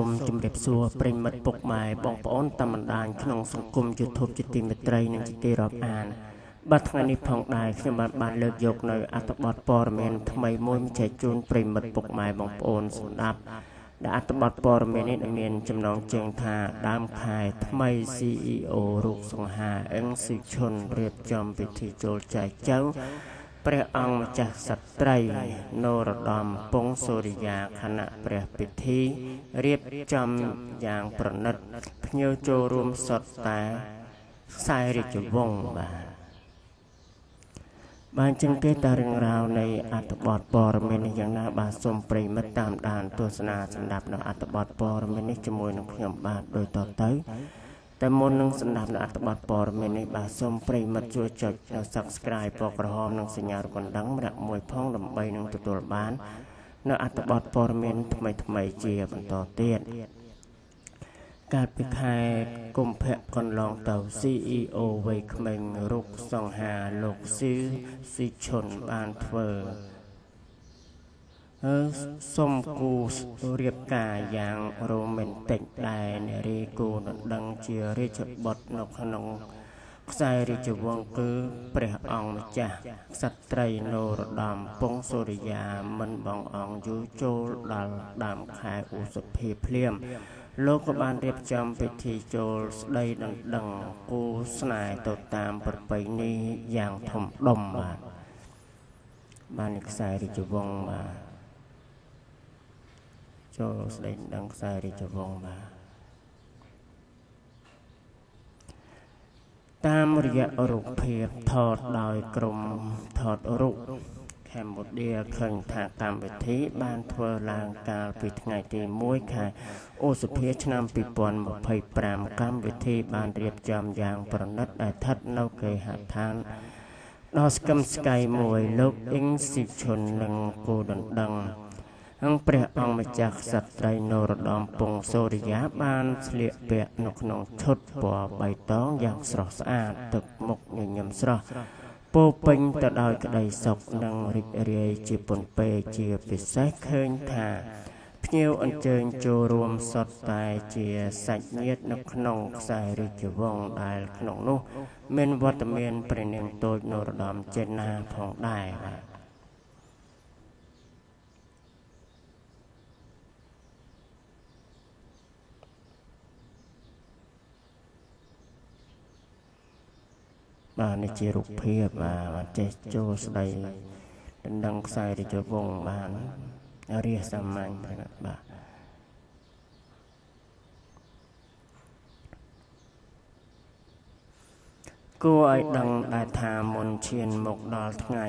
សូមជម្រាបសួរប្រិយមិត្តពុកម៉ែបងប្អូនតាមបណ្ដាញក្នុងសង្គម YouTube ជាទីមេត្រីនិងជាទីរាប់អានបាទថ្ងៃនេះផងដែរខ្ញុំបានលើកយកនៅអត្ថបទព័ត៌មានថ្មីមួយមកចែកជូនប្រិយមិត្តពុកម៉ែបងប្អូនសម្ដាប់ដែលអត្ថបទព័ត៌មាននេះមានចំណងជើងថាដើមខែថ្មី CEO រូបសង្ហាអឹងស៊ីឈុនរៀបចំពិធីចូលចែកចៅព្រះអង្គម្ចាស់ក្សត្រីនរោត្តមពង្សសូរិយាខណៈព្រះពិធីរៀបចំយ៉ាងប្រណិតភ្ញៀវចូលរួមសុទ្ធតែខ្សែរាជវង្សបាទបានចឹងទេតារឿងរ៉ាវនៃអត្ថបទព័ត៌មាននេះយ៉ាងណាបាទសូមប្រិយមិត្តតាមដានទស្សនាសម្រាប់នៅអត្ថបទព័ត៌មាននេះជាមួយនឹងខ្ញុំបាទដូចតទៅតែមុននឹងសម្ដាប់នៅអត្ថបទព័ត៌មាននេះបាទសូមប្រិយមិត្តជួយចុចនៅ Subscribe ពណ៌ក្រហមនិងសញ្ញារូបកណ្ដឹងម្នាក់មួយផងដើម្បីនឹងទទួលបាននៅអត្ថបទព័ត៌មានថ្មីៗជាបន្តទៀតកាលពីខែកុម្ភៈកន្លងទៅ CEO វ័យក្មេងរូបសង្ហាលោកស៊ីស៊ីឈុនបានធ្វើសុំគូរៀបការយ៉ាងរ៉ូមែនទិកដែលនារីគូដណ្ដឹងជារាជបុត្រនៅក្នុងខ្សែរាជវង្សគឺព្រះអង្គម្ចាស់ក្សត្រីនរោត្តមពង្សសូរិយាមិនបងអង្គយូរចូលដល់ដើមខែឧសភាភ្លាមលោកក៏បានរៀបចំពិធីចូលស្ដីដណ្ដឹងគូស្នេហ៍ទៅតាមប្រពៃណីយ៉ាងធំដុំបាទបានខ្សែរាជវង្សបាទចូលស្ដីដណ្ដឹងខ្សែរាជវង្សបាទតាមរយៈរូបភាពថតដោយក្រុមថតរូបកម្ពុជាឃើញថាកម្មវិធីបានធ្វើឡើងកាលពីថ្ងៃទី1ខែឧសភាឆ្នាំ2025កម្មវិធីបានរៀបចំយ៉ាងប្រណិតដែលស្ថិតនៅគេហដ្ឋានដ៏ស្កឹមស្កៃមួយលោកអ៊ីងស៊ីឈុននិងគូដណ្ដឹងនិងព្រះអង្គម្ចាស់ក្សត្រីនរោត្តមពង្សសូរិយាបានស្លៀកពាក់នៅក្នុងឈុតពណ៌បៃតងយ៉ាងស្រស់ស្អាតទឹកមុខញញឹមស្រស់ពោពេញទៅដោយក្តីសុខនិងរីករាយជាពន់ពេជាពិសេសឃើញថាភ្ញៀវអញ្ជើញចូលរួមសុទ្ធតែជាសាច់ញាតិនៅក្នុងខ្សែរាជវង្សដែលក្នុងនោះមានវត្តមានព្រះនាងតូចនរោត្តមចេនឡាផងដែរបាទបាទនេះជារូបភាពបាទចេះចូលស្ដីដណ្ដឹងខ្សែរាជវង្សបានរាជសាមញ្ញបាទគួរឲ្យដឹងដែរថាមុនឈានមកដល់ថ្ងៃ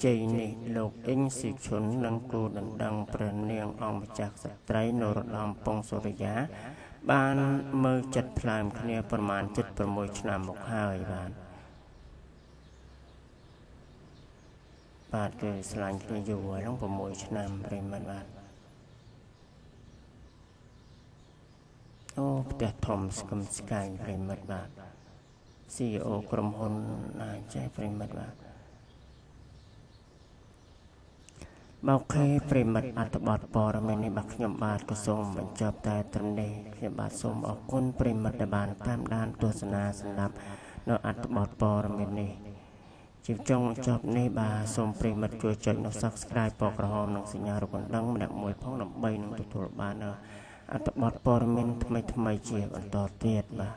ជ័យនេះលោកអ៊ីងស៊ីឈុននិងគូដណ្ដឹងព្រះនាងអង្គម្ចាស់ក្សត្រីនរោត្តមពង្សសូរិយាបានមើលចិត្តផ្លើមគ្នាប្រមាណ76ឆ្នាំមកហើយបាទបាទគឺស្លាញ់គ្នាយូរហើយហ្នឹង6ឆ្នាំប្រិយមិត្តបាទអូផ្ទះធំស្គមស្កាយប្រិយមិត្តបាទ CEO ក្រុមហ៊ុនណាចេះប្រិយមិត្តបាទមកខេប្រិយមិត្តអត្ថបទព័ត៌មាននេះបាទខ្ញុំបាទក៏សូមបញ្ចប់តែត្រឹមនេះខ្ញុំបាទសូមអរគុណប្រិយមិត្តដែលបានតាមដានទស្សនាសម្រាប់នៅអត្ថបទព័ត៌មាននេះជាចុងចប់នេះបាទសូមប្រិយមិត្តជួយចុចនៅ Subscribe ពណ៌ក្រហមនិងសញ្ញារូបកណ្ដឹងម្នាក់មួយផងដើម្បីនឹងទទួលបានអត្ថបទព័ត៌មានថ្មីៗជាបន្តទៀតបាទ